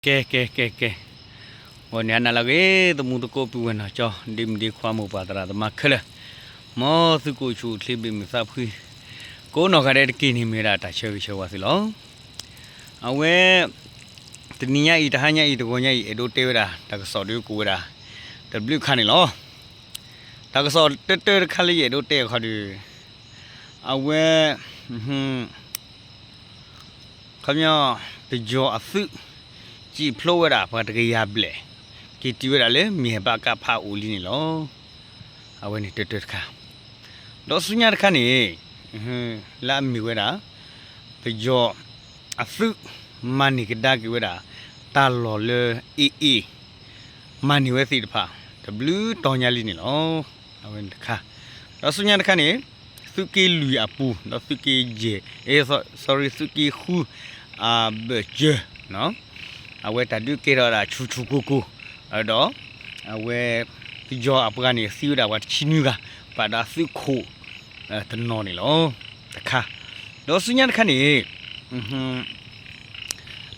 ကဲ ကဲ ကဲ ကဲ, ဂီၤန့ၣ် ဟါနၤလၢအဂ့ၤ သမူသကိး ပုၢ်ဝဲၢ်နီၢ်ကၠီ ဒ့မုၣ်ဒ့ခွါ မိၢ်ပၢ်သရၣ်သမါခဲလၢာ်, မ်သုကအိၣ်ဆူၣ်အိၣ်ချ့ ဘၣ်မုာ်သးဖှံ ကိးနီၢ်ဂၤဒဲးတက့ၢ်န့ၣ် မ့ၢ်ဝဲဒၣ်တၢ်ဆၢဂ့ၤဆၢဝါသုလီၤ. အဝဲ တနံၤညါအံၤ တဟါညါအံၤ တဂီၤညါအံၤ အဲၣ်ဒိးတဲဝဲဒၣ် တၢ်ကစီၣ်ဒုးကအိၣ်ဝဲဒၣ် တဘျုးခါန့ၣ်လီၤ. တၢ်ကစီၣ်တၢတၢတခါလၢယအဲၣ်ဒိးတဲအခီဒုး အဝဲ ခီပညီ ပယီၤအသုး စံၣ်ဖျိဝဲဒၣ်ပှၤတကယၤဘျဲၣ် က့ၤတုၤဝဲဒၣ်လၢ မ့ၢ်ဘၣ်ကဖးအိၣ်လံန့ၣ်လီၤ. အဝဲန့ၣ်တၢတၢတခါ, ဒီးဆူညါတခါန့ၣ် လၢအမ့ၢ်ဝဲဒၣ် ပယီၤအသုး မၤန့ၢ်ကဒါက့ၤဝဲဒၣ် တၢ်လီၢ်လၢ AA မၤန့ၢ်ဝဲသ့ၣ်တဖၣ် တဘျုးတီၤညါလံန့ၣ်လီၤ. အဝဲန့ၣ်တခါ, ဒီးဆူညါတခါန့ၣ် သုးက့လွံၢ်အပူၤ ဒီးသုးက့ယဲၢ် sorry သုးက့ဃု အဘၢၣ်စၢၤ အဝဲတၢ်ဒုးကဲထီၣ်ဝဲဒၣ်ဆူၣ်ဆူၣ်ကိၢ်ကိၢ်, ဒီး အဝဲ ပယီၤအပှၤန့ၣ် သံဝဲဒၣ်ပှၤတဆံနွံဂၤ ပာ်ဒီးသုးခိၣ် တနီၤန့ၣ်လီၤ. တခါ, ဒီးဆူညါတခါန့ၣ်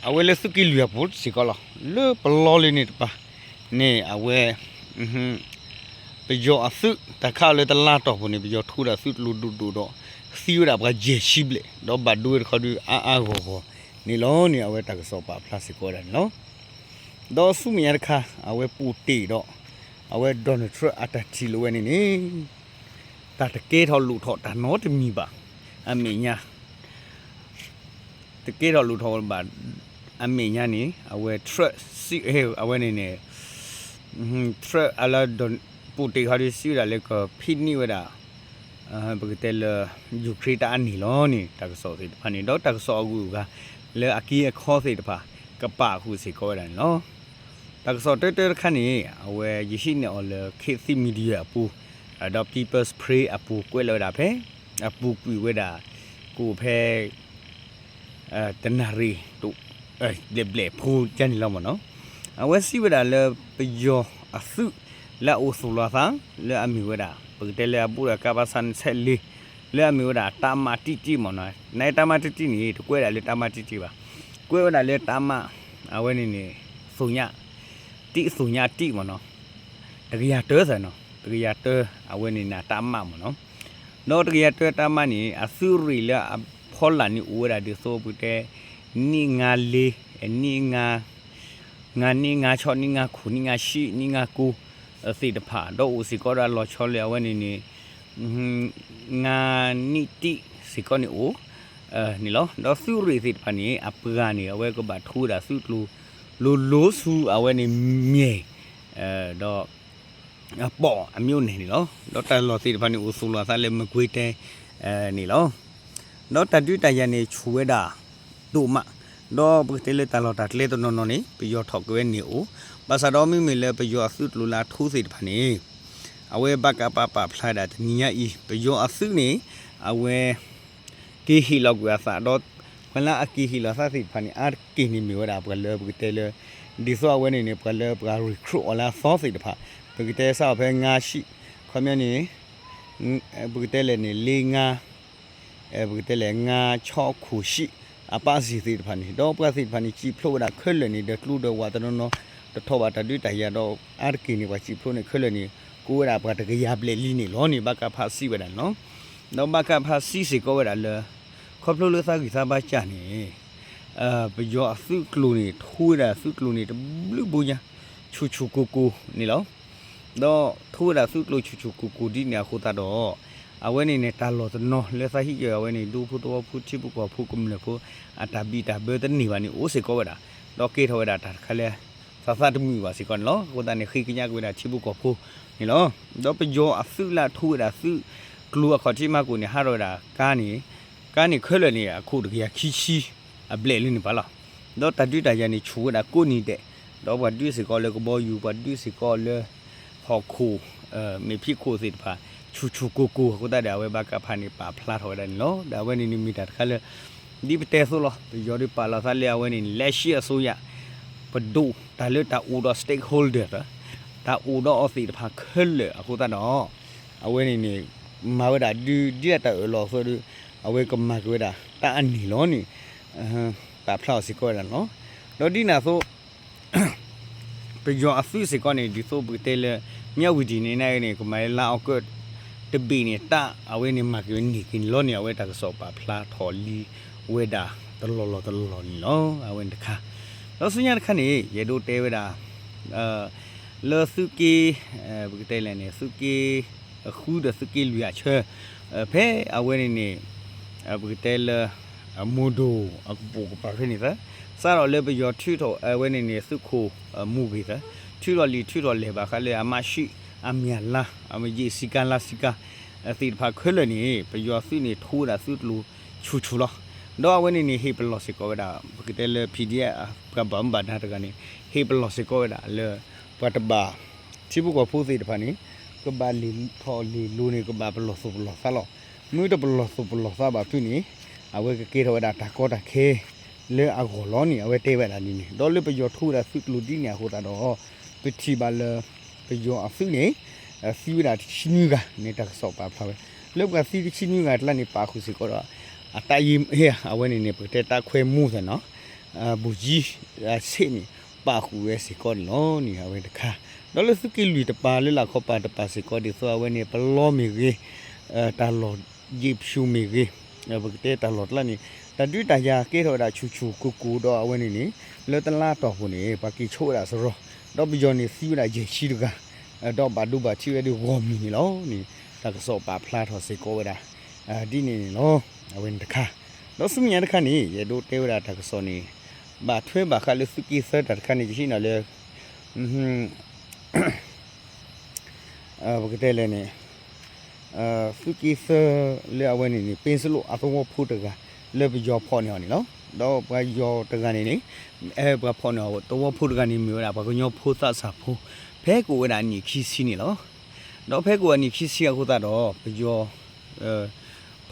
အဝဲလၢသုးက့လွံၢ်အပူၤစ့ၢ်ကီးလီၤ. လၢပလီလၢန့ၣ်တပၤန့ၣ် အဝဲ ပယီၤအသုး တၢ်ခးအီၤလၢတလါတီၢ်ပူၤန့ၣ် ပယီၤထူဝဲဒၣ်သုးကျိၤဒိၣ်ဒိၣ်ဒီး သံဝဲဒၣ်ပှၤယဲၢ်ဆံဘျဲၣ် ဒီးဘၣ်ဒိဝဲတခီဒုးအါအါဂီၢ်ဂီၢ်န့ၣ်လီၤန့ၣ် အဝဲတၢ်ကစီၣ်ပာ်ဖျါစ့ၢ်ကီးဝဲဒၣ်န့ၣ်လီၤ. ဒီးဆူမဲာ်ညါတခါ အဝဲပူၤတ့ၢ်ဒီး အဝဲ Donald Trump အတၢ်ထံၣ်လိာ်ဝဲန့ၣ်န့ၣ် တၢ်တကဲထီၣ်လိၣ်ထီၣ်တၢ်နီတမံၤဘၣ်. အမဲာ်ညါ တကဲထီၣ်လိၣ်ထီၣ်ဘၣ်. အမဲာ်ညါန့ၣ် အဝဲ Trump စံး အဝဲန့ၣ်န့ၣ် Trump အလၢ ပူၤတ့ၢ်ခီဒုးစံးဝဲဒၣ်လၢကဖံးန့ၢ်ဝဲဒၣ် ပကတဲလၢ Ukraine တၢ်အနံၣ်လီၤန့ၣ် တၢ်ကစီၣ်သ့ၣ်တဖၣ်န့ၣ် ဒီးတၢ်ကစီၣ်အဂုၤအဂၤ လၢအက့အခီသ့ၣ်တဖၣ် ကပာ်ဃုာ်စ့ၢ်ကီးဝဲဒၣ်န့ၣ်လီၤ. တၢ်ကစီၣ်တၢတၢတခါန့ၣ် အဝဲယဟံးန့ၢ်အီၤလၢ ခေတ်သစ် Media အပူၤ ဒီး People's Press အပူၤ ကွဲးလီၤဝဲဒၣ်ဖဲ အပူၤကွံာ်ဝဲဒၣ် ကအိၣ်ဖဲ တနၣ်ရံၣ် ဘျဲၣ်ဘျဲၣ်ဖိကန့ၣ်လီၤမ့ၢ်နီၤ. အဝဲစံးဝဲဒၣ်လၢပယီၤအသုး လၢအအိၣ်သူၣ်လီၤအသး လၢအမ့ၢ်ဝဲဒၣ် ပကတဲလၢအဘူးဒီး ကပစ နှစ်ဆယ့်လေး လၢအမ့ၢ်ဝဲဒၣ် တပ်မ တစ်တစ် မ့ၢ်နီၤ. နတမ တစ်တစ် န့ၣ် တကွဲးဒၣ်လၢ တပ်မ တစ်တစ် ဘၣ်. ကွဲးဝဲဒၣ်လၢ တပ်မ အဝဲန့ၣ်န့ၣ် သုည တစ် သုည တစ် မ့ၢ်နီၤ. တကယၤတၢသၢနီၤ တကယၤတၢ အဝဲန့ၣ်န့ၣ် တပ်မ မ့ၢ်နီၤ. ဒီးတကယၤတၢ တပ်မ န့ၣ် အသုးရ့ၣ်လၢအဖီလာ်န့ၣ်အိၣ်ဝဲဒၣ်ဒ်သိးပကတဲ နံၣ်ငါလ့ နံၣ်ငါ ငါနံၣ်ငါဆီ နံၣ်ငါခိၣ် နံၣ်ငါဆံ နံၣ်ငါကိ သ့ၣ်တဖၣ် ဒီးအိၣ်စ့ၢ်ကီးဒီးအလီၤဆီလၢအဝဲန့ၣ်န့ၣ် ငါနံၣ်တံၢ်စ့ၢ်ကီးန့ၣ်အိၣ် န့ၣ်လီၤ. ဒီးသုးရ့ၣ်သ့ၣ်တဖၣ်န့ၣ် အပှၤန့ၣ် အဝဲကဘၣ်ထူဝဲဒၣ်သုးကျိၤ လိၤလိၤဆူအဝဲန့ၣ် မဲၢ် ဒီး အပီၣ်အမျိုးန့ၣ်န့ၣ်လီၤ. ဒီးတၢ်လီၢ်သ့ၣ်တဖၣ်န့ၣ် အိၣ်သူၣ်လီၤအသးလၢ မကွေးတိုင်း န့ၣ်လီၤ. ဒီးတၢ်ဒုးတၢ်ယၤန့ၣ် ဆူၣ်ဝဲဒၣ်ဒိၣ်မး, ဒီးပကတဲလၢတၢ်လီၢ်တၢ်ကျဲတနီၤနီၤန့ၣ် ပယီၤထီၣ်က့ၤဝဲန့ၣ်အိၣ်, ဘၣ်ဆၣ်ဒီးမ့မ့ၢ်လၢပယီၤအသုးကျိၤလၢအထူသ့ၣ်တဖၣ်န့ၣ် အဝဲဘၣ်ကးပာ်ဖျါဒၣ်တနံၤညါအံၤ ပယီၤအသုးန့ၣ် အဝဲ က့ၤဟ့ၣ်လီၤကွံာ်အသးဒီး ပှၤလၢအက့ၤဟ့ၣ်လီၤသးသ့ၣ်တဖၣ်န့ၣ် အါတက့ၢ်န့ၣ်မ့ၢ်ဝဲဒၣ် ပှၤလၢပကတဲလၢ ဒ်သိးအဝဲန့ၣ်န့ၣ် ပှၤလၢပှၤ recruit အီၤလၢအသီသ့ၣ်တဖၣ် ပကတဲစးအီၤဖဲငါဆံ ခီပညီန့ၣ် ပကတဲလဲၣ်န့ၣ် လ့ငါ ပကတဲလဲၣ် ငါဆီခိၣ်ဆံ အပၣ်စံၣ်သ့ၣ်တဖၣ်န့ၣ် ဒီးပှၤသ့ၣ်တဖၣ်န့ၣ် စံၣ်ဖျိးဝဲဒၣ်ခဲလၢာ်န့ၣ် ဒီးကျိဒီးဝးတနီၤနီၤ တထီၣ်ဘၣ်တၢ်ဒုးတၢ်ယၤဒီး အါတက့ၢ်န့ၣ် ပှၤစံၣ်ဖျိးန့ၣ်ခဲလၢာ်န့ၣ် ကအိၣ်ဝဲဒၣ်ပှၤတကယၤဘျဲၣ်လံန့ၣ်လီၤန့ၣ် ဘၣ်ကးဖးစံးဝဲဒၣ်န့ၣ်လီၤ. ဒီးဘၣ်ကးဖးစံးစ့ၢ်ကီးဝဲဒၣ်လၢ ခီဖျိလၢသးဂံၢ်သးဘါစၢ်န့ၣ် ပယီၤအသုးကျိၤန့ၣ် ထူဝဲဒၣ်သုးကျိၤန့ၣ် တဘျုးဘိညါ ဆူၣ်ဆူၣ်ကိၢ်ကိၢ်န့ၣ်လီၤ. ဒီးထူဝဲဒၣ်သုးကျိၤဆူၣ်ဆူၣ်ကိၢ်ကိၢ်ဒ်န့ၣ်အဃိသတးဒီး အဝဲန့ၣ်န့ၣ် တၢ်လီၢ်တနီၤလၢသးဟံးက့ၤအဝဲန့ၣ် ဒူဖိသဝီဖိထံဖိကီၢ်ဖိကမျၢၢ်ဖိ အတၢ်ဘံၣ်တၢ်ဘၢတန့ၢ်ဘၣ်န့ၣ် အိၣ်စ့ၢ်ကီးဝဲဒၣ်, ဒီးကဲထီၣ်ဝဲဒၣ်တၢ်တခါလၢ သးသးတမုာ်ဘၣ်စ့ၢ်ကီးန့ၣ်လီၤ. အဃိသတးန့ၣ် ဃ့ကညးက့ၤဝဲဒၣ်ထံဖိကီၢ်ဖိန့ၣ်လီၤ. ဒီးပယီၤအသုးလၢအထူဝဲဒၣ်သုးကျိၤအခီၣ်ထံးမၤကိၣ်န့ၣ် ဟးထီၣ်ဝဲဒၣ်ကါန့ၣ် ကါန့ၣ်ခဲလၢာ်န့ၣ် အခိၣ်တကယၤခံဆံ အဘျဲၣ်လံန့ၣ်ပၣ်လီၤ. ဒီးတၢ်ဒုးတၢ်ယၤန့ၣ်ဆူၣ်ဝဲဒၣ်ကိးနံၤဒဲး, ဒီးပှၤဒုးစ့ၢ်ကီးလၢကဘီယူၤ ပှၤဒုးစ့ၢ်ကီးလၢ ဟီၣ်ခိၣ် မဲာ်ဖံးခိၣ်သ့ၣ်တဖၣ် ဆူၣ်ဆူၣ်ကိၢ်ကိၢ်အဃိသတးဒီး အဝဲဘၣ်ကးဖးန့ၣ် ပာ်ဖျါထီၣ်ဝဲဒၣ်န့ၣ်လီၤ. ဒီးအဝဲန့ၣ်န့ၣ်မ့ၢ်တၢ်တခါလၢ ဒ်ပတဲအသိးလီၤ. ပယီၤဒုးပာ်လီၤသးလၢအဝဲန့ၣ် လက်ရှိအစိုးရ ပဒိၣ်တၢ်လၢတၢ်အိၣ်ဒီး stakeholder တၢ်အိၣ်ဒီးအီၤသ့ၣ်တဖၣ်ခဲလၢာ်အဃိသတးဒီး အဝဲန့ၣ်န့ၣ် မၤဝဲဒၣ်ဒုးဒ်တၢ်အၢၣ်လီၤအသိးဒီး အဝဲကမၤက့ၤဝဲဒၣ်တၢ်အနံၣ်လီၤန့ၣ် ပာ်ဖျါအီၤစ့ၢ်ကီးဝဲဒၣ်န့ၣ်လီၤ. ဒီးဒ်န့ၣ်အသိး ပယီၤအသုးစ့ၢ်ကီးန့ၣ် ဒ်သိးပကတဲလၢ မၠၣ်ဝံၤဒံးန့ၣ်န့ၣ် ကမၤလၢလါအီကူး တဘ့ၣ်န့ၣ် တၢ်အဝဲန့ၣ် မၤက့ၤဝဲန့ၢ်က့ၤန့ၣ်လီၤန့ၣ် အဝဲတၢ်ကစီၣ်ပာ်ဖျါထီၣ်လံဝဲဒၣ် တလီၢ်လီၢ်တလီၢ်လီၢ်န့ၣ်လီၤ. အဝဲန့ၣ်တခါ, ဒီးဆူညါတခါန့ၣ် ယအဲၣ်ဒိးတဲဝဲဒၣ် လၢသုးက့ ပကတဲလဲၣ်န့ၣ် သုးက့ ဃုဒီးသုးက့လွံၢ်အဆၢ ဖဲအဝဲန့ၣ်န့ၣ် ပကတဲလၢ မိၢ်ဒိၣ်အကပိာ်ကပၤဖဲန့ၣ်သၢ, စးထီၣ်လၢပယီၤထုးထီၣ်အဝဲန့ၣ်န့ၣ် သုးခိၣ်မူဂ့ၤသၢ, ထုးထီၣ်လံာ်ထုးထီၣ်လဲၢ်ဘၣ်ဃးလၢအမးရှံး အမၠၣ်လါ အမယံာ်စံကါလါစံကါ သ့ၣ်တဖၣ်ခဲလၢာ်န့ၣ် ပယီၤသုးန့ၣ် ထိဝဲဒၣ်သုးကျိၤဆူၣ်ဆူၣ်လီၤ. ဒီးအဝဲန့ၣ်န့ၣ် ဟ့ၣ်ပလီၢ်စ့ၢ်ကီးဝဲဒၣ် ပကတဲလၢ PDF ပှၤဘၣ်မူဘၣ်ဒါတဂၤန့ၣ် ဟ့ၣ်ပလီၢ်စ့ၢ်ကီးဝဲဒၣ်လၢ ပှၤတဘၣ် ထံဖိကီၢ်ဖိသ့ၣ်တဖၣ်န့ၣ် ကဘၣ်လဲၤထီၣ်လဲၤလီၤန့ၣ် ကဘၣ်ပလီၢ်သူၣ်ပလီၢ်သးလီၤ. မ့ၢ်တပလီၢ်သူၣ်ပလီၢ်သးဘၣ်ဖုးန့ၣ် အဝဲကကဲထီၣ်ဝဲဒၣ်တၢ်ကီတၢ်ခဲ လၢအဂီၢ်လီၤန့ၣ် အဝဲတဲဝဲဒၣ်ဒ်န့ၣ် ဒီးလၢပယီၤထိဝဲဒၣ်သုးကျိၤဒ်န့ၣ်အဃိသတးဒီး ပထံၣ်ဘၣ်လၢ ပယီၤအသုးန့ၣ် သံဝဲဒၣ်တဆံနွံဂၤန့ၣ် တၢ်ကစီၣ်ပာ်ဖျါဝဲ လၢပှၤသံတဆံနွံဂၤအကျါန့ၣ် ပာ်ဃုာ်စ့ၢ်ကီးဒီး အတၢ်ယံၤ အဝဲန့ၣ်န့ၣ် ပကတဲတၢ်ခွဲမူသ့ၣ်နီၤ ဘူးကံ ဆ့ၣ်န့ၣ် ပာ်ဃုာ်ဝဲစ့ၢ်ကီးန့ၣ်လီၤန့ၣ် အဝဲတခါ, ဒီးလၢသုးက့လွံၢ်တပၤလၢလၢခီပၤတပၤစ့ၢ်ကီး ဒ်သိးအဝဲန့ၣ် ပလီမ့ၢ်ဂ့ၤ တၢ်လီၢ်ယ့ၣ်ဖၠူၣ်မ့ၢ်ဂ့ၤ ပကတဲတၢ်လီၢ်တကျါန့ၣ် တၢ်ဒုးတၢ်ယၤကဲထီၣ်ဝဲဒၣ်ဆူၣ်ဆူၣ်ကိၢ်ကိၢ်ဒီးအဝဲန့ၣ်န့ၣ် လၢတလါတီၢ်ပူၤန့ၣ် ပှၤက့ၤဆိဝဲဒၣ်စရီ ဒီးပယီၤန့ၣ်သံဝဲဒၣ်ယဲၢ်ဆံတဂၤ ဒီးဘၣ်ဒိဘၣ်ထံးဝဲဒၣ်ဂီၢ်မုၢ်န့ၣ်လီၤန့ၣ် တၢ်ကစီၣ်ပာ်ဖျါထီၣ်စ့ၢ်ကီးဝဲဒၣ် ဒ်န့ၣ်န့ၣ်လီၤ. အဝဲန့ၣ်တခါ, ဒီးဆူမဲာ်ညါတခါန့ၣ် ယအဲၣ်ဒိးတဲဝဲဒၣ်တၢ်ကစီၣ်န့ၣ် ဘၣ်ထွဲဘၣ်ဃးလၢသုးက့သၢတၢ်တခါန့ၣ် ယဟံးန့ၢ်လၢ ပကတဲလဲၣ်န့ၣ် သုးက့သၢလၢအဝဲန့ၣ်န့ၣ် ပ့စလိၣ်အသဝီဖိတဂၤ လၢပယီၤဖီၣ်န့ၢ်အီၤန့ၣ်လီၤ. ဒီးပှၤယီၤတဂၤန့ၣ်န့ၣ် ပှၤဖီၣ်န့ၢ်အီၤသဝီဖိတဂၤန့ၣ် မ့ၢ်ဝဲဒၣ်ပှၤကညီဖိသးစၢ်ဖိ ဖဲကအိၣ်ဝဲဒၣ်အနံၣ်ခံဆံန့ၣ်လီၤ. ဒီးဖဲကအိၣ်အနံၣ်ခံဆံအဃိသတးဒီး ပယီၤ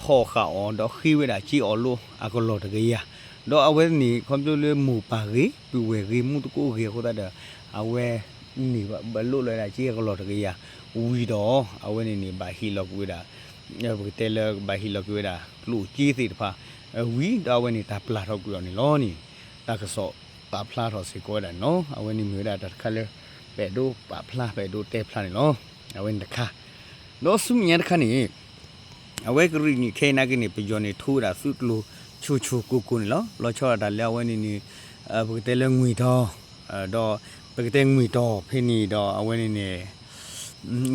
ဖီၣ်ဃာ်အီၤ ဒီးဃ့ဝဲဒၣ်စ့အီၤလိၣ်အကလီၢ်တကယၤ, ဒီးအဝဲန့ၣ် ခီဖျိလၢမိၢ်ပၢ်ဂ့ၤ ပုၢ်ဝဲၢ်ဂ့ၤ မူသကိးဂ့ၤအဃိသတးဒီး အဝဲန့ၣ်ဘၣ်လိၣ်လီၤဝဲဒၣ်စ့အကလီၢ်တကယၤ ဝံၤဒီး အဝဲန့ၣ်န့ၣ် ဘၣ်ဟ့ၣ်လီၤကွံာ်ဝဲဒၣ် ပကတဲလၢဘၣ်ဟ့ၣ်လီၤကွံာ်ဝဲဒၣ် ကျိၣ်စ့သ့ၣ်တဖၣ် ဝံၤဒီးအဝဲန့ၣ် တၢ်ပျၢ်ထီၣ်ကွံာ်အီၤန့ၣ်လီၤန့ၣ် တၢ်ကစီၣ်ပာ်ဖျါထီၣ်စ့ၢ်ကီးဝဲဒၣ်န့ၣ်လီၤ. အဝဲန့ၣ်မ့ၢ်ဝဲဒၣ်တၢ်တခါလၢ ပအဲၣ်ဒိးပာ်ဖျါ ပအဲၣ်ဒိးတဲဖျါန့ၣ်လီၤ. အဝဲန့ၣ်တခါ, ဒီးဆူမဲာ်ညါတခါန့ၣ် အဝဲကရံၣ်နံၣ်ခဲအံၤနာ်က့န့ၣ် ပယီၤန့ၣ် ထိဝဲဒၣ်သုးကျိၤဆူၣ်ဆူၣ်ကိၢ်ကိၢ်န့ၣ်လီၤ. လီၤဆီဒၣ်တၢ်လၢအဝဲန့ၣ်န့ၣ် ပကတဲလၢငွ့ၢ်တီၤ ဒီး ပကတဲငွ့ၢ်တီၤဖဲန့ၣ်ဒီးအဝဲန့ၣ်န့ၣ်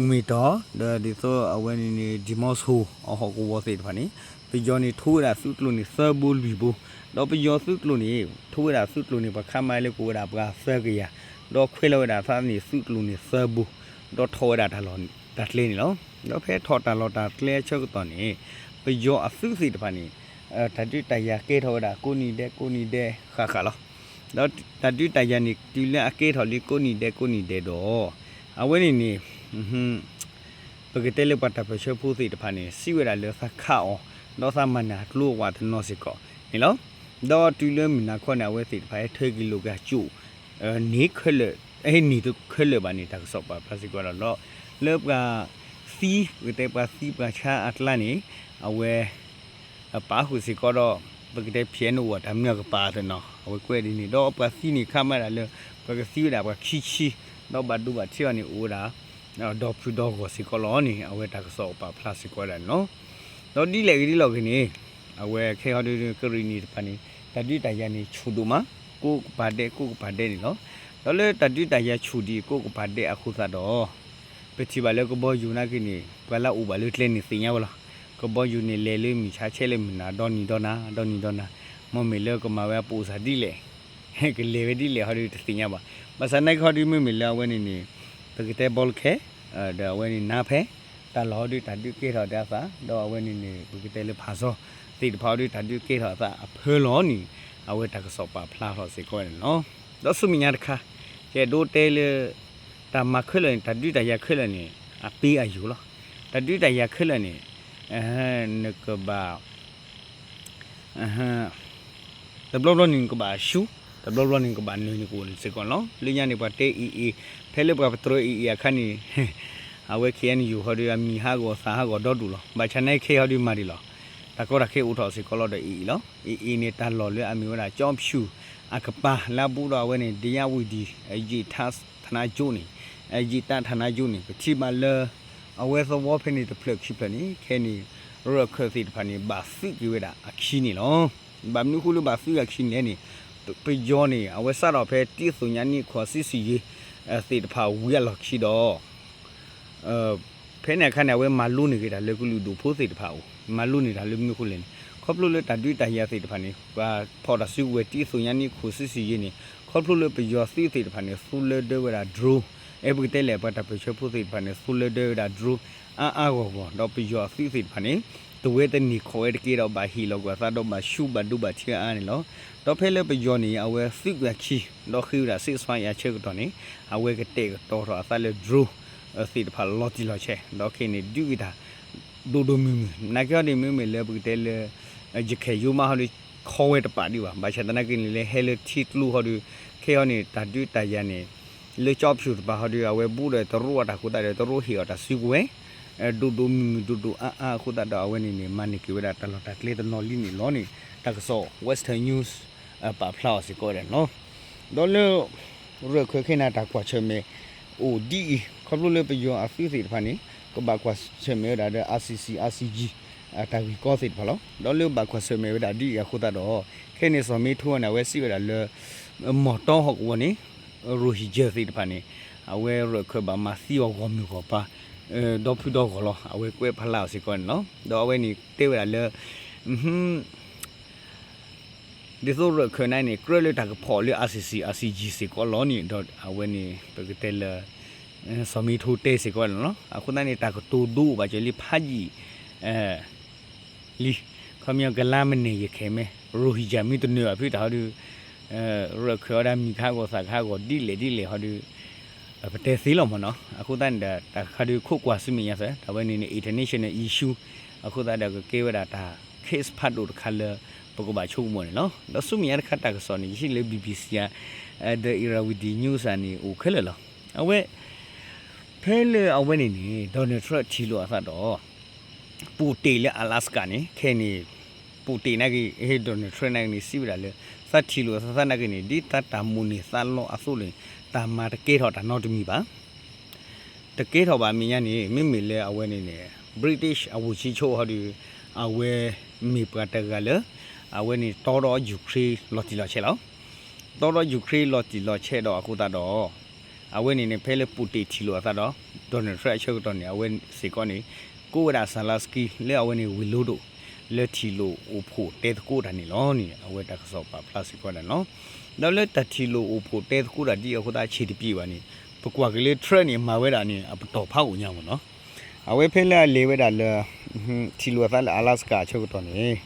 ငွ့ၢ်တီၤ ဒီးဒ်သိးအဝဲန့ၣ်န့ၣ် ဒံၣ်မီဆိၣ် အဟီၣ်ကဝီၤသ့ၣ်တဖၣ်န့ၣ် ပယီၤန့ၣ် ထိဝဲဒၣ်သုးကျိၤန့ၣ်သၢဘိလွံၢ်ဘိ, ဒီးပယီၤသုးကျိၤန့ၣ် ထိဝဲဒၣ်သုးကျိၤန့ၣ် ပှၤခါမါလၢကအိၣ်ဝဲဒၣ်ပှၤသၢကယၤ, ဒီးခွဲးလီၤဝဲဒၣ်သးန့ၣ်သုးကျိၤန့ၣ်သၢဘိ, ဒီးထီၣ်ဝဲဒၣ်တၢ်လီၢ်တၢ်ကျဲန့ၣ်လီၤ. ဒီးဖဲထီၣ်တၢ်လီၢ်တၢ်ကျဲအဆၢကတီၢ်န့ၣ် ပယီၤအသုးသ့ၣ်တဖၣ်န့ၣ် တၢ်ဒုးတၢ်ယၤကဲထီၣ်ဝဲဒၣ်ကိးနံၤဒဲးကိးနံၤဒဲးဃၣ်ဃၣ်လီၤ. ဒီးတၢ်ဒုးတၢ်ယၤန့ၣ် တုၤလၢအကဲထီၣ်လံကိးနံၤဒဲးကိးနံၤဒဲးဒီး အဝဲန့ၣ်န့ၣ် ပကတဲလၢပှၤတၢ်ပၢၢ်ဆၢဖိသ့ၣ်တဖၣ်န့ၣ် စံးဝဲဒၣ်လၢသးခးအီၤ ဒီးသးမၤနၢၤကျိအဝးတနီၤစ့ၢ်ကီးန့ၣ်လီၤ. ဒီးတုၤလၢမုၢ်နၤခီန့ၣ် အဝဲသ့ၣ်တဖၣ်ဟဲထၢက့ၤလိာ်က့ၤအကၠိၣ် န့ၣ်ခဲလၢာ် ဟဲန့ၢ်တခဲလၢာ်ဘၣ်န့ၣ် တၢ်ကစီၣ်ပာ်ဖျါစ့ၢ်ကီးဒီး လၢပှၤသံ ပကတဲပှၤသံပှၤဆါအကျါန့ၣ် အဝဲ ပာ်ဃုာ်စ့ၢ်ကီးဒီး ပကတဲ ဖံးအဲၣ်အိၣ် အတၢ်မနုၤအကပၤသ့ၣ်နီၤ အဝဲကွဲးဒ်န့ၣ် ဒီးပှၤသံန့ၣ်ခါမးဒၣ်လၢ ပှၤကသံဝဲဒၣ်ပှၤခံဆံ ဒီးဘၣ်ဒိဘၣ်ထံးအီၤန့ၣ် အိၣ်ဝဲဒၣ် ဒီဖုဒီဂီၢ်စ့ၢ်ကီးလီၤန့ၣ် အဝဲတၢ်ကစီၣ်ပာ်ဖျါစ့ၢ်ကီးဝဲဒၣ်န့ၣ်လီၤ. ဒီးဒ်လဲၣ်ဂ့ၤဒ်လဲၣ်ဂ့ၤန့ၣ် အဝဲခဲအံၤဟီဒုးကရံၣ်နံၣ်တဖၣ်န့ၣ် တၢ်ဒုးတၢ်ယၤန့ၣ်ဆူၣ်ဒိၣ်မး ကိးကပၤဒဲးကိးကပၤဒဲးန့ၣ်လီၤ. ဒီးလၢတၢ်ဒုးတၢ်ယၤဆူၣ်ဒံးကိးကပၤဒဲးအဃိသတးဒီး ပထံၣ်ဘၣ်လၢကဘီယူၤနာ်က့န့ၣ် ပှၤလၢအအိၣ်ဘၣ်လၢကျဲန့ၣ်သ့ၣ်ညါဝဲလီၤ. ကဘီယူၤန့ၣ်လဲၤလၢမုၢ်ဆါဆဲးလၢမုၢ်နၤ ဒီနံၤဒီနၤ ဒီနံၤဒီနၤ မ့မ့ၢ်လၢကမၤဝဲအပိာ်စၢ်ဒ်လဲၣ် ကလဲၤဝဲဒ်လဲၣ်ဟီဒုးတသ့ၣ်ညါဘၣ်. ဘၣ်ဆၣ်နာ်က့ဟီဒုးမ့မ့ၢ်လၢအဝဲန့ၣ်န့ၣ် ပကတဲဘီလၢခဲ ဒီးအဝဲန့ၣ်နါဖဲ တၢ်လီၢ်ဟီဒုးတၢ်ဒုးကဲထီၣ်ဒၣ်အသး ဒီးအဝဲန့ၣ်န့ၣ် ပကတဲလၢဖးစီသ့ၣ်တဖၣ်ဟီဒုးတၢ်ဒုးကဲထီၣ်အသးအဖၢလီၤန့ၣ် အဝဲတၢ်ကစီၣ်ပာ်ဖျါထီၣ်စ့ၢ်ကီးဝဲန့ၣ်လီၤ. ဒီးဆူမဲာ်ညါတခါ ယအဲၣ်ဒိးတဲလၢ တၢ်မၤခဲလၢာ်န့ၣ် တၢ်ဒုးတၢ်ယၤခဲလၢာ်န့ၣ် အပ့အယိာ်လီၤ. တၢ်ဒုးတၢ်ယၤခဲလၢာ်န့ၣ် နကဘၣ် တဘျီဘျီန့ၣ်နကဘၣ်ဆူၣ် တဘျီဘျီန့ၣ်နကဘၣ်နုာ်န့ၣ်ကအိၣ်စ့ၢ်ကီးန့ၣ်လီၤ. လၢညါန့ၣ် ပှၤတဲအ့ၣ်အ့ၣ် ဖဲလၢပှၤပတြၢၤအ့ၣ်အ့ၣ်အခါန့ၣ် အဝဲ KNU ဟီဒုး အမံၤဟးဂီၤသးဟးဂီၤဒီဒူၣ်လီၤ. ဘၣ်ဆၣ်နာ်က့ခဲအံၤဟီဒုးမၤဒံးလီၤ. တၢ်ကီတၢ်ခဲအိၣ်ထီၣ်စ့ၢ်ကီးလီၤဒီးအ့ၣ်အ့ၣ်လီၤ. အ့ၣ်အ့ၣ်န့ၣ် တၢ်လီၢ်လၢအမ့ၢ်ဝဲဒၣ် ကၠီဖၠူၣ် အကပၤလၢအဘူးဒီးအဝဲန့ၣ် ဒယဝံၣ်ဒံၣ် ယံာ်ထါ နါကၠိန့ၣ် ယံာ်တၢ်ထးနါကၠိန့ၣ် ပထံၣ်ဘၣ်လၢ အဝဲသဝီဖဲန့ၣ်တဖျၢၣ်ခံဖျၢၣ်န့ၣ် ခဲအံၤန့ၣ် ရၢၢ်ခၢၣ်သ့ၣ်တဖၣ်န့ၣ် ဘၣ်သုးက့ၤဝဲဒၣ်အခံန့ၣ်လီၤ. ဘၣ်မနုၤအဃိလၢဘၣ်သုးအခံန့ၣ်လဲၣ်န့ၣ် ပယီၤန့ၣ် အဝဲစးထီၣ်ဖဲတံၢ်အသိးညါနံၣ် ခွံဆံယဲၢ် သ့ၣ်တဖၣ်ဝံၤအလီၢ်ခံဒီး ဖဲန့ၣ်အခါန့ၣ် အဝဲမၤလိန့ၢ်က့ၤတၢ်လၢကလုာ်ဒူၣ်ဖိသ့ၣ်တဖၣ်အအိၣ်, မၤလိန့ၢ်တၢ်လၢမနုၤအဃိလဲၣ်န့ၣ် ခီဖျိလၢတၢ်ဒုးတၢ်ယၤသ့ၣ်တဖၣ်န့ၣ် ပှၤဖီၣ်တၢ်စုကဝဲၤတံၢ်အသိးညါနံၣ် ခွံဆံယဲၢ်န့ၣ် ခီဖျိလၢပယီၤသုးသ့ၣ်တဖၣ်န့ၣ် သိလၢဒၢဝဲဒၣ် drone, အဲ ပကတဲလဲၣ် ပှၤတၢ်ပၢၢ်ဆၢဖိသ့ၣ်တဖၣ်န့ၣ် သိလၢဒၢဝဲဒၣ် drone အါအါဂီၢ်ဂီၢ် ဒီးပယီၤအသုးသ့ၣ်တဖၣ်န့ၣ် တဝဲတန့ၢ်ခိးဝဲတက့ၢ်ဒီး ဘၣ်ဟ့ၣ်လီၤကွံာ်အသးဒီးဘၣ်ဆူးဘၣ်ဒိဘၣ်ထံအါအါန့ၣ်လီၤ. ဒီးဖဲလၢပယီၤန့ၣ် အဝဲသုးကွံာ်အခံ ဒီးဃ့ဝဲဒၣ် ceasefire အဆၢကတီၢ်န့ၣ် အဝဲကတဲာ်ကတီၤထီၣ်အသးလၢ drone သ့ၣ်တဖၣ်လီၤတံၢ်လီၤဆဲး ဒီးခဲအံၤန့ၣ် ဒုးက့ၤတၢ် ဒိၣ်ဒိၣ်မုၢ်မုၢ် နာ်က့ဟီဒ်မ့မ့ၢ်လၢပကတဲလၢ ယခဲၣ်ယိမးဟီဒုး ခီဝဲတပာ်ဒံးဘၣ်, ဘၣ်ဆၣ်သနာ်က့န့ၣ် လဲၤဟဲလၢထံကျိဟီဒုး ခဲအံၤန့ၣ် တၢ်ဒုးတၢ်ယၤန့ၣ် လၢကၠီဖၠူၣ်တပၤဟီဒုး အဝဲဘူးဒီးတရူးအတၢ်အဃိသတးဒီး တရူးဟ့ၣ်အီၤတၢ်စုကဝဲၤ ဒိၣ်ဒိၣ်မုၢ်မုၢ်ဒိၣ်ဒိၣ်အါအါအဃိသတးဒီး အဝဲန့ၣ်န့ၣ် မၤန့ၢ်က့ၤဝဲဒၣ်တၢ်လီၢ်တၢ်ကျဲတနီၤလံန့ၣ်လီၤန့ၣ် တၢ်ကစီၣ် Western News ပာ်ဖျါအီၤစ့ၢ်ကီးဝဲဒၣ်န့ၣ်လီၤ. ဒီးလၢ ရၢၢ်ခၢၣ်ခဲအံၤန့ၣ် တၢ်ကွၢ်ဆၢၣ်မဲာ်အိၣ်ဒ်အံၤ ခီဖျိလၢပယီၤအသုးသ့ၣ်တဖၣ်န့ၣ် ကဘၣ်ကွၢ်ဆၢၣ်မဲာ်ဝဲဒၣ်ဒီး ICC ICJ တၢ်ဂ့ၢ်ကီသ့ၣ်တဖၣ်လီၤ. ဒီးလၢဘၣ်ကွၢ်ဆၢၣ်မဲာ်ဝဲဒၣ်ဒ်အံၤအဃိသတးဒီး ခဲအံၤန့ၣ် စီၤမ့ထိန့ၣ် အဝဲစံးဝဲဒၣ်လၢ မီၢ်တီဟီၣ်ကဝီၤန့ၣ် Rohingya သ့ၣ်တဖၣ်န့ၣ် အဝဲရၢၢ်ခၢၣ်ဘၣ်မၤသံအီၤဂီၢ်မုၢ်ဂီၢ်ပၤ ဒီဖုဒီဂီၢ်လီၤ. အဝဲကွဲးဖျါအီၤစ့ၢ်ကီးန့ၣ်လီၤ. ဒီးအဝဲန့ၣ်တဲဝဲဒၣ်လၢ ဒ်သိးရၢၢ်ခၢၣ်န့ၣ်န့ၣ် ကြၢးလၢတၢ်ကဖီၣ်လၢ ICC ICJ စ့ၢ်ကီးလီၤန့ၣ် ဒီးအဝဲန့ၣ် ပကတဲလၢ စီၤမ့ထိတဲစ့ၢ်ကီးန့ၣ်လီၤ. အဃိသတးန့ၣ် တၢ်ကတိၤဒိဘၣ်စၢၤလံဖးယံာ် လံ ခီပညီကလါမ့ၢ်န့ၢ်ယခဲၣ်မဲာ် Rohingya မ့ၢ်တနၢၤဘၣ်ဖုတၢ်ဟီဒုး ရၢၢ်ခၢၣ်အီၤဒၣ်မံၤကဟးဂီၤသးကဟးဂီၤဒ်လဲၣ်ဒ်လဲၣ်ဟီဒုး ပတဲသ့လီၤမ့ၢ်နီၤ. အဃိသတးန့ၣ်ဒီး တၢ်ခါဒုးခိးကွၢ်ဆူမဲာ်ညါသၢ တၢ်ဝဲန့ၣ်န့ၣ် international issue အဃိသတးဒီးကကဲဝဲဒၣ်တၢ် case ဖးဒိၣ်တခါလၢ ပကဘၣ်ဆိကမိၣ်န့ၣ်လီၤ. ဒီးဆူမဲာ်ညါတခါတၢ်ကစီၣ်န့ၣ် ယဟံၣ်လၢ BBC ဧါ The Irrawaddy News ဧါန့ၣ် အိၣ်ခဲလၢာ်လီၤ. အဝဲ ဖဲလၢအဝဲန့ၣ်န့ၣ် Donald Trump ထံၣ်လိာ်အသးဒီး ပူၣ်တ့ၢ်လၢ Alaska န့ၣ် ခဲအံၤန့ၣ် ပူၣ်တ့ၢ်နာ်က့ Donald Trump နာ်က့န့ၣ် စံးဝဲဒၣ်လၢ သးထံၣ်လိာ်သးသးနာ်က့န့ၣ် ဒ်တၢ်တၢ်မိၣ်န့ၢ်သးလီအသိးန့ၣ် တၢ်မၤတကဲထီၣ်တၢ်နီတမံၤဘၣ် တကဲထီၣ်ဘၣ်အမဲာ်ညါန့ၣ် မ့မ့ၢ်လၢအဝဲန့ၣ်န့ၣ် British အဝိုလ်ချုပ်ဟီဒုး အဝဲမ့ၢ်ပှၤတဂၤလၢ အဝဲန့ၣ်တီဒီး Ukraine လီၤတံၢ်လီၤဆဲးလီၤ. တီဒီး Ukraine လီၤတံၢ်လီၤဆဲးဒီးအဃိသတးဒီး အဝဲန့ၣ်န့ၣ် ဖဲလၢပူၣ်တ့ၢ်ထံၣ်လိာ်အသးဒီး Donald Trump အဆၢကတီၢ်န့ၣ် အဝဲစ့ၢ်ကီးန့ၣ် ကိးဝဲဒၣ် Zelensky လၢအဝဲန့ၣ်ဝ့ၢ်လိဒိၣ် လၢထံၣ်လိာ်အိၣ်ဖှိၣ်တဲသကိးတၢ်န့ၣ်လီၤန့ၣ် အဝဲတၢ်ကစီၣ်ပာ်ဖျါစ့ၢ်ကီးဒၣ်န့ၣ်လီၤ. ဒီးလၢတၢ်ထံၣ်လိာ်အိၣ်ဖှိၣ်တဲသကိးတၢ်ဒ်အဃိသတး ဆံးတပျ့ၤဘၣ်န့ၣ် ပကွၢ်က့ၤလၢ Trump န့ၣ် မၤဝဲဒၣ်န့ၣ် အပတီၢ်ဖးအိၣ်ညါမ့ၢ်နီၤ. အဝဲဖဲလၢအလဲၤဝဲဒၣ်လၢ ထံၣ်လိာ်အသးလၢ Alaska အဆၢကတီၢ်န့ၣ်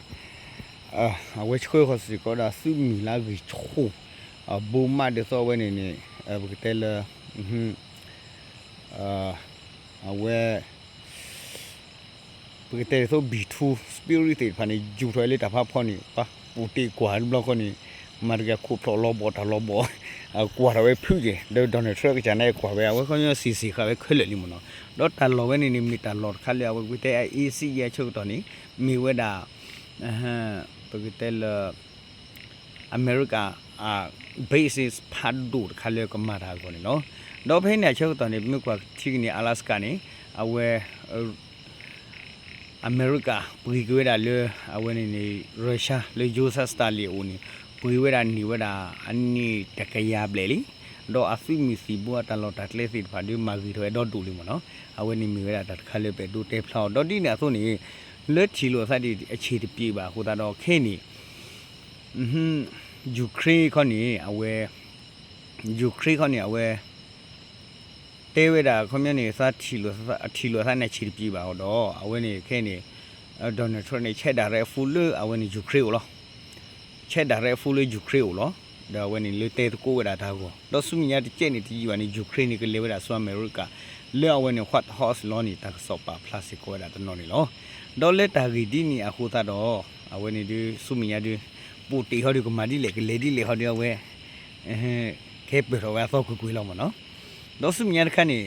အဝဲဆှၢဃီၤစ့ၢ်ကီးဒၣ်သုးမုၢ်လၢအဂံၢ်ဆူၣ် အဘိမးဒ်သိးအဝဲန့ၣ်န့ၣ် ပကတဲလၢ အဝဲ ပကတဲဒ်သိး B two Spirit သ့ၣ်တဖၣ်န့ၣ် ယူၤထီၣ်ဝဲလၢတၢ်ဖးဖီန့ၣ် ပှၤပူၣ်တ့ၢ်ကွၢ်တဘျီဃီန့ၣ် မၤတဂၤခိၣ်ဖျိးလီၤဘီၣ်တၢ်လီၤဘီၣ် ကွၢ်ထီၣ်ဝဲဖုယဲၢ် ဒီး Donald Trump ကစၢ်န့ၣ်ကွၢ်ဝဲ အဝဲခီပညီစံးစ့ၢ်ဃာ်ဝဲခဲလၢာ်လံမ့ၢ်နီၤ. ဒီးတၢ်လီၢ်ဝဲန့ၣ်န့ၣ် မ့ၢ်တၢ်လီၢ်တခါလၢအဝဲကွၢ်တဲအအ့စံယဲၢ်ဆၢကတီၢ်န့ၣ် မ့ၢ်ဝဲဒၣ် ပကတဲလၢ အမဲရကၤ အ bases ဖးဒိၣ်တခါလၢကမၤတၢ်အဂီၢ်န့ၣ်လီၤ. ဒီးဖဲန့ၣ်အဆၢကတီၢ်န့ၣ် ပမ့ၢ်ကွၢ်ထံက့ၤန့ၣ် Alaska န့ၣ် အဝဲ အမဲရကၤ ပှ့ၤက့ၤဝဲဒၣ်လၢ အဝဲန့ၣ်န့ၣ် Russia လၢ Joseph Stalin အအိၣ်န့ၣ် ပှ့ၤဝဲဒၣ်န့ၢ်ဝဲဒၣ် အနံၣ်တကယၤဘျဲၣ်လံ. ဒီးအသုးမုၢ်သံၣ်ဘိအတၢ်လီၢ်တၢ်ကျဲသ့ၣ်တဖၣ်ဒုးမၤဂ့ၤထီၣ်ဝဲဒီဒိၣ်လံမ့ၢ်နီၤ. အဝဲန့ၣ်မ့ၢ်ဝဲဒၣ်တၢ်တခါလၢပအဲၣ်ဒိးတဲဖျါအီၤ ဒီးဒ်န့ၣ်အသိးန့ၣ် လၢထံၣ်လိာ်အသးဒ်အံၤ အဆံးတပျ့ၤဘၣ်အဃိသတးဒီးခဲအံၤန့ၣ် Ukraine ခီန့ၣ် အဝဲ Ukraine ခီန့ၣ် အဝဲ တဲဝဲဒၣ် ခီပညီန့ၣ် သးထံၣ်လိာ်သးန့ၣ် အဆံးတပျ့ၤဘၣ်အီၤဒီး အဝဲန့ၣ်ခဲအံၤန့ၣ် Donald Trump န့ၣ် ဆဲးဒၣ်ရဲၣ်အဖိလၢအဝဲန့ၣ် Ukraine အိၣ်လီၤ. ဆဲးဒၣ်ရဲၣ်အဖိလၢ Ukraine အိၣ်လီၤ. ဒီးအဝဲန့ၣ်လၢတဲသကိးဝဲဒၣ်တၢ်အဂီၢ် ဒီးဆူမဲာ်ညါတကဲန့ၣ်တယံာ်ဘၣ်န့ၣ် Ukraine န့ၣ် ကလဲၤဝဲဒၣ်ဆူအမဲရကၤ လၢအဝဲန့ၣ် White House လီၤန့ၣ် တၢ်ကစီၣ်ပာ်ဖျါစ့ၢ်ကီးဝဲဒၣ်တနီၤန့ၣ်လီၤ. ဒီးလၢတၢ်ဂ့ၢ်ဒ်န့ၣ်အဃိသတးဒီး အဝဲန့ၣ်ဒုး ဆူမဲာ်ညါဒုး ပူၣ်တ့ၢ်ဟီဒုးကမၤဒ်လဲၣ် ကလဲၤဒ်လဲၣ်ဟီဒုး အဝဲ ကဲပၢၢ်ထီၣ်ဝဲအသီကွ့ၢ်ကွ့ၢ်လီၤမ့ၢ်နီၤ. ဒီးဆူမဲာ်ညါတခါန့ၣ်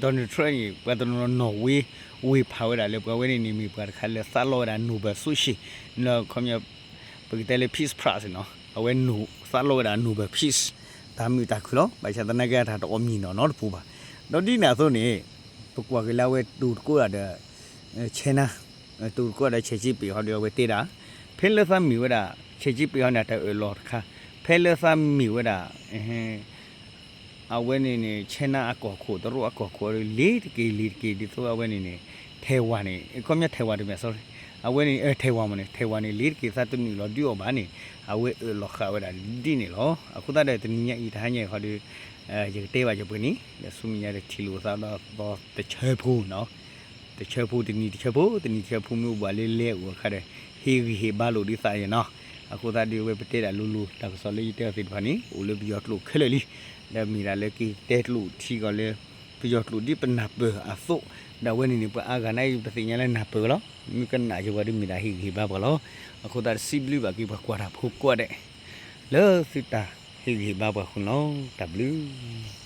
Donald Trump န့ၣ် ပှၤတနီၤနီၤနီၣ်ဝ့ ဝ့ၢ်ဖးဝဲဒၣ်လၢပှၤဝဲန့ၣ်န့ၣ် မ့ၢ်ပှၤတခါလၢသးလီဝဲဒၣ် Nobel ဆုရှင် လၢခီပညီ ပကတဲလၢ Peace Prize နီၤ အဝဲသးလီဝဲဒၣ် Nobel Peace တၢ်မုာ်တၢ်ခုၣ်လီၤ. ဘၣ်ဆၣ်သနာ်က့ တၢ်တအီၣ်မံၤနီၢ်နီၢ်တပူၤဘၣ်. ဒီးဒ်န့ၣ်အသိးန့ၣ် ပကွၢ်က့ၤလၢအဝဲတူၢ်တကိးဒၣ်ဒီး ဆဲနါ, တူၢ်တကိးဒၣ်ဆဲးကၠ့ပ့းဟီဒီး အဝဲတဲဒၣ်, ဖဲလၢသးမ့ၢ်ဝဲဒၣ် ဆဲးကၠ့ပ့းဟီန့ၣ် တၢ်အၢၣ်လီၤတခါ, ဖဲလၢသးမ့ၢ်ဝဲဒၣ် အဝဲန့ၣ်န့ၣ် ဆဲနါအကီၢ်ခိၣ် တရူးအကီၢ်ခိၣ်ဒီး လ့ၤတက့ၢ် လ့ၤတက့ၢ် ဒ်သိးအဝဲန့ၣ်န့ၣ် ထဲၣ်ဝၣ်န့ၣ် ခီပညီထဲၣ်ဝၣ်တမ့ၢ် sorry, အဝဲန့ၣ် ထဲၣ်ဝၣ်မ့ၢ်န့ၣ် ထဲၣ်ဝၣ်န့ၣ် လ့ၤတက့ၢ် သးတနုာ်လီၤဒုးအီၤဘၣ်န့ၣ် အဝဲအၢၣ်လီၤဃာ်ဝဲဒၣ်ဒ်န့ၣ်လီၤ. အဃိသတးဒီး တနံၤညါအံၤ တဟါညါအံၤဃီဒီး ယကတဲဘၣ်ယပှဲၤန့ၣ် ဒီးဆူမဲာ်ညါဒီး ထံၣ်လိာ်သးဒီးသီတဆၢဖိနီၤ တဆၢဖိတနံၤတဆၢဖိ တနံၤတဆၢဖိ မ့ၢ်အိၣ်ဘၣ်လၢလဲၤအိၣ်အခါဒီး ဟ့ၣ်ဂံၢ်ဟ့ၣ်ဘါလိာ်ဒ်သးယဲနီၤ. အဃိသတးဒီး အဝဲပတဲဒၣ်လိၤလိၤ တၢ်ကစီၣ်လၢယတဲအီၤသ့ၣ်တဖၣ်န့ၣ် အိၣ်လၢပယီၤကျိာ်ခဲလၢာ်လံ. ဒီးမ့ၢ်ဒၣ်လၢက့ၤတဲကျိာ်ထံကီၢ်လၢ ပယီၤကျိာ်ဒ်ပနၢ်ပၢၢ်အသိး, ဒီးအဝဲန့ၣ်န့ၣ် ပှၤအါဂၤနာ်အံၤ ပသ့ၣ်ညါလၢနၢ်ပၢၢ်လီၤ. မ့ၢ်ကနၣ်ယဝဲဒီးမ့ၢ်ဒၣ်ဟ့ၣ်ဂံၢ်ဟ့ၣ်ဘါပှၤလီၤ. အဃိသတး စံးဘျုးဘၣ်က့ၤပှၤကွၢ်တၢ်ဖိကိးဂၤဒဲး လၢသုတၢ်ဟ့ၣ်ဂံၢ်ဟ့ၣ်ဘါပှၤအဃိန့ၣ်လီၤ. တၢ်ဘျုး